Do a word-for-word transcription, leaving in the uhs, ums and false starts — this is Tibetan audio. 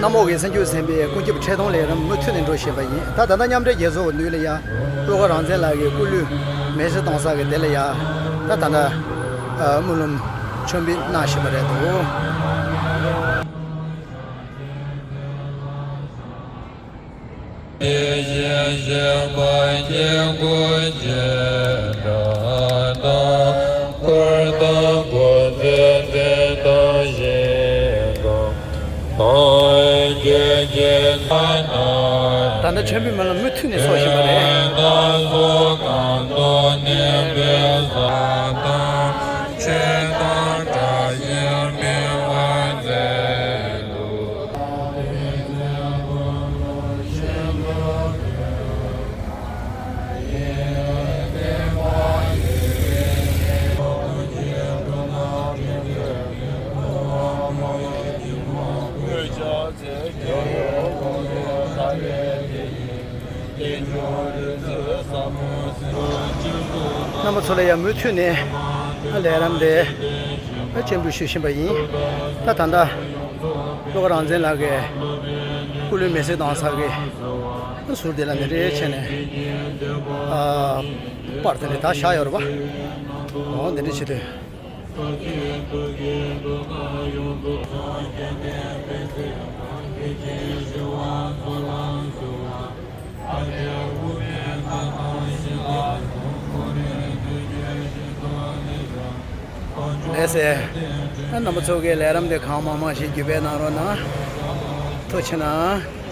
གནམ་འོག་གི་སེམས་རྒྱུད་ཟིན་པའི་ཀུན་ཁྱབ་འཕྲིན་གཏོང་ལས་རིམ་མུ་མཐུད་ནས་འགྲོ་བཞིན་པ་ཡིན། ད་ད་ལྟ་མཉམ་འབྲེལ་རྒྱལ་ཚོགས་ཀྱི་མདུན་ལ་ཡ། བློ་དགའ་རང་བཙན་ལགས་ཀྱི་སྐུ་ལུས་མེ་སྲེག་གཏོང་ས་གི་དེ་ལ་ཡ། ད་ད་ལྟ་ཨ་སྨོན་ལམ་མཆོད་འབུལ་གནང་བཞིན་པ་རེད་འདུག། ད་ལྟ་མཆོད་འབུལ་སྨོན་ལམ་མུ་མཐུད་ནས་ཚོགས་བཞིན་པ་རེད། རྣམ་པ་ཚོ་ལ་ཡང་མུ་མཐུད་ནས་ལས་རིམ་དེ་སྤྱན་འབུལ་ཞུ་བཞིན་པ་ཡིན། ད་ད་ལྟ་བློ་དགའ་རང་བཙན་ལགས་ཀྱི་སྐུ་ལུས་མེ་སྲེག་གཏོང་ས་གི་ཟུར་དེ་ལ་འདི་འདྲའི་བྱས་ནས་ཨ་པར་དེ་འདྲ་ད་བཞག་ཡོད་རེད་པ། འོ་འདི་འདྲ་བྱེད་དུས། ལགས་སེ། རྣམ་པ་ཚོ་གིས་ལས་རིམ་འདི་གང་མང་མང་ཞིག་བརྒྱུད་སྤེལ་གནང་རོགས་གནང་། ཐུགས་རྗེ་གནང་།